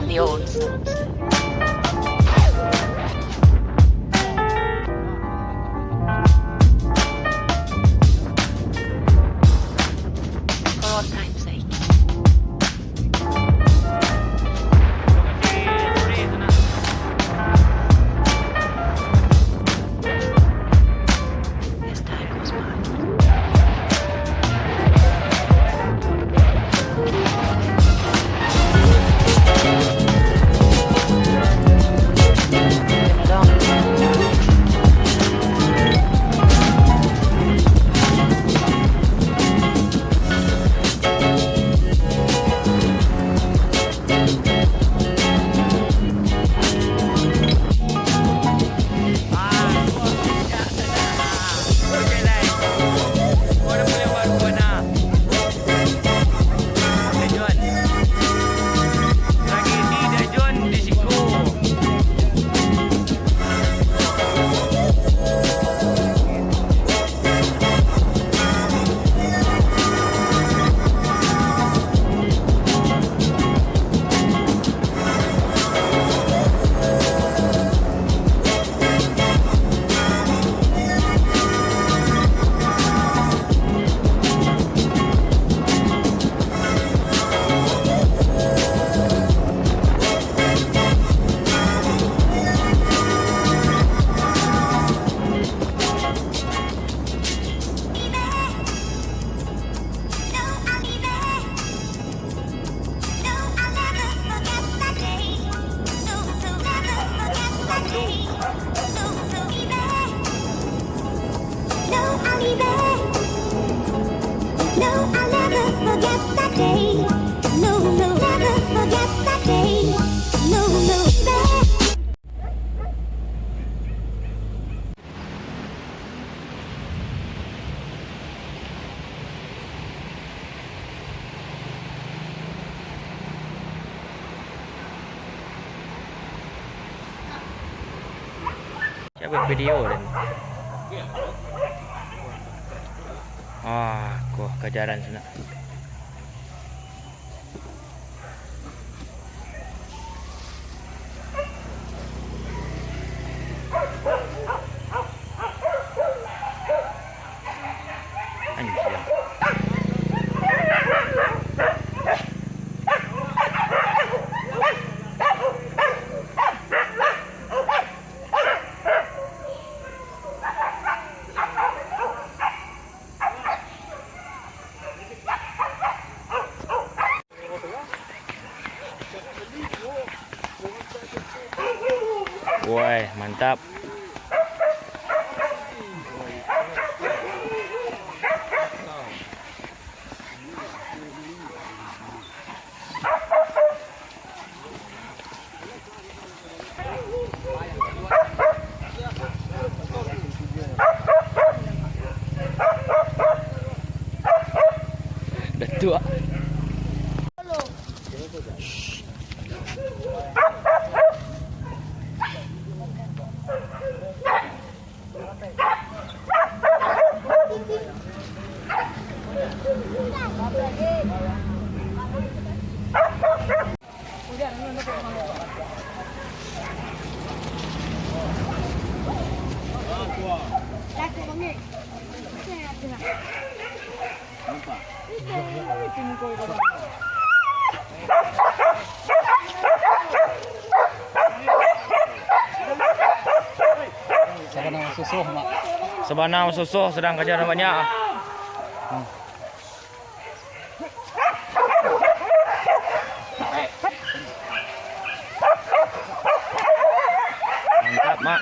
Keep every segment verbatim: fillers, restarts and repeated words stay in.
The old songs. For old time's sake. As time goes by. Siapa video den? Ah, ko ka jalan sinan. Anjing. Woi, mantap. Datuk. Sabana susuh, Mak. Sabana susuh, sadang kaja banyak. Hmm. Mantap, Mak.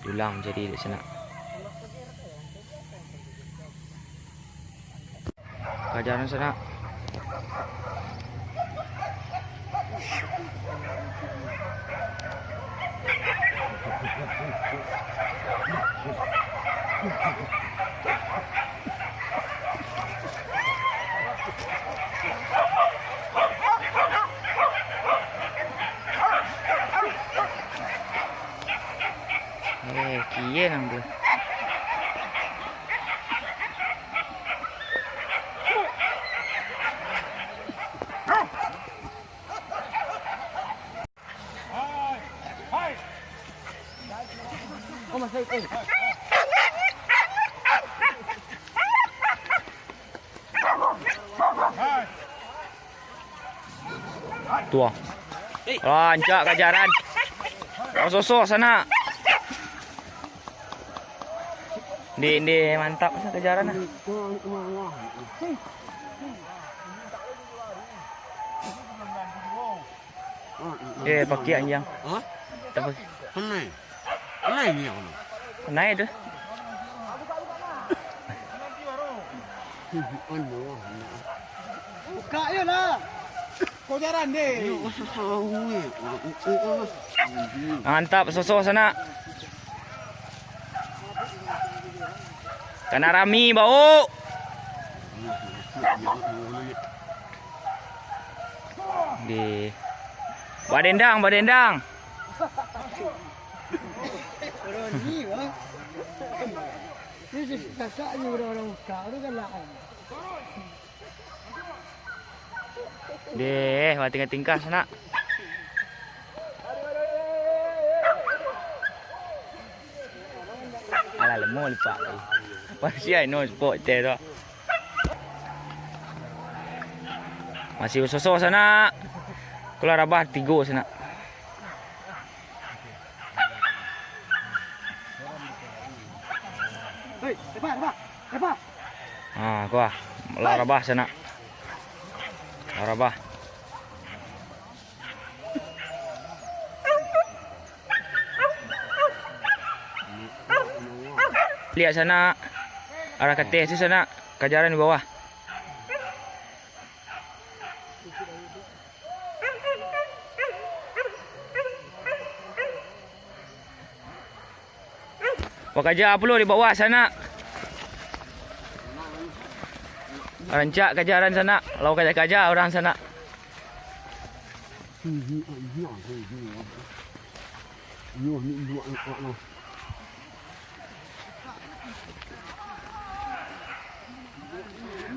Tulang jadi dek sanak. Kajaran sanak. Eh, kie nang tu. Tuh. Rancak kajaran. Soso sanak. Di, di, mantap sa kajaran lah. Eh, pakai anjang. Hah? Apa? Kenai. Kenai ni aku. Kenai tu. Buka je lah. Mantap, soso sanak. Kana rami, bauk. Di. Badendang, badendang. Deh, batingkah-tingkah sanak. Alah, lemo lipak. Masih ai no sport teh tu. Masih basoso sanak. Kulah rabah tigo sanak. Hei, lepas, lepas, lepas. Ah, kuah. Lah rabah sanak. Lah rabah. Liak sanak. Arah kateh tu sanak. Kajaran di bawah. Bakaja pulo di bawah sanak. Rancak kajaran sanak. Lalu kaja-kaja urang sanak.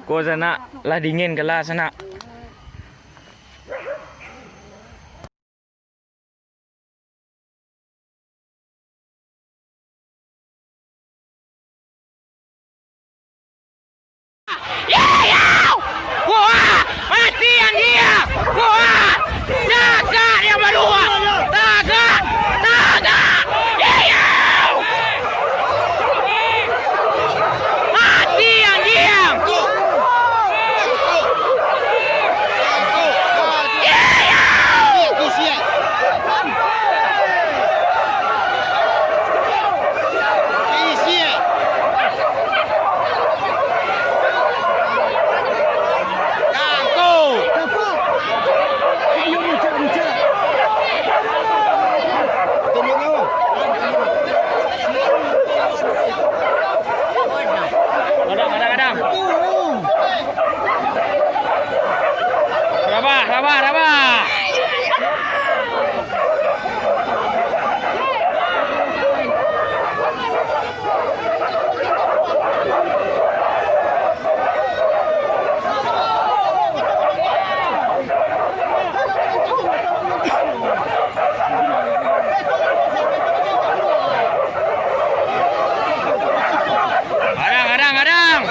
Ko sanak, lah dingin kala sanak. Kuat! Mati anjing! Kuat! Tagak yang baru! Tagak! Tagak! Iyo! Mati anjing! Iyo! Gadang, gadang, gadang. Rabah, rabah, rabah. Gadang, gadang, gadang.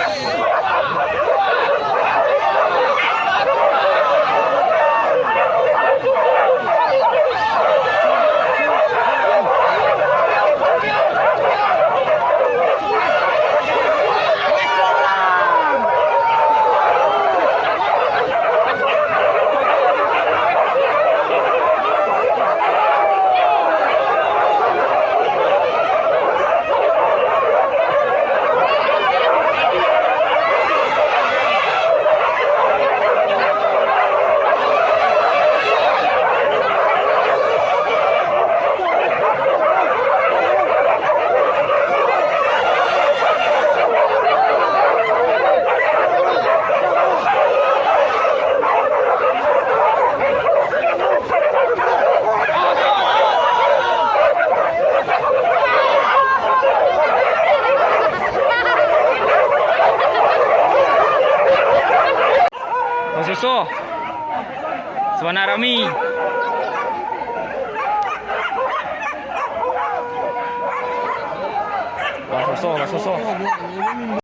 Basoso. Sabana rami. Basoso, basoso.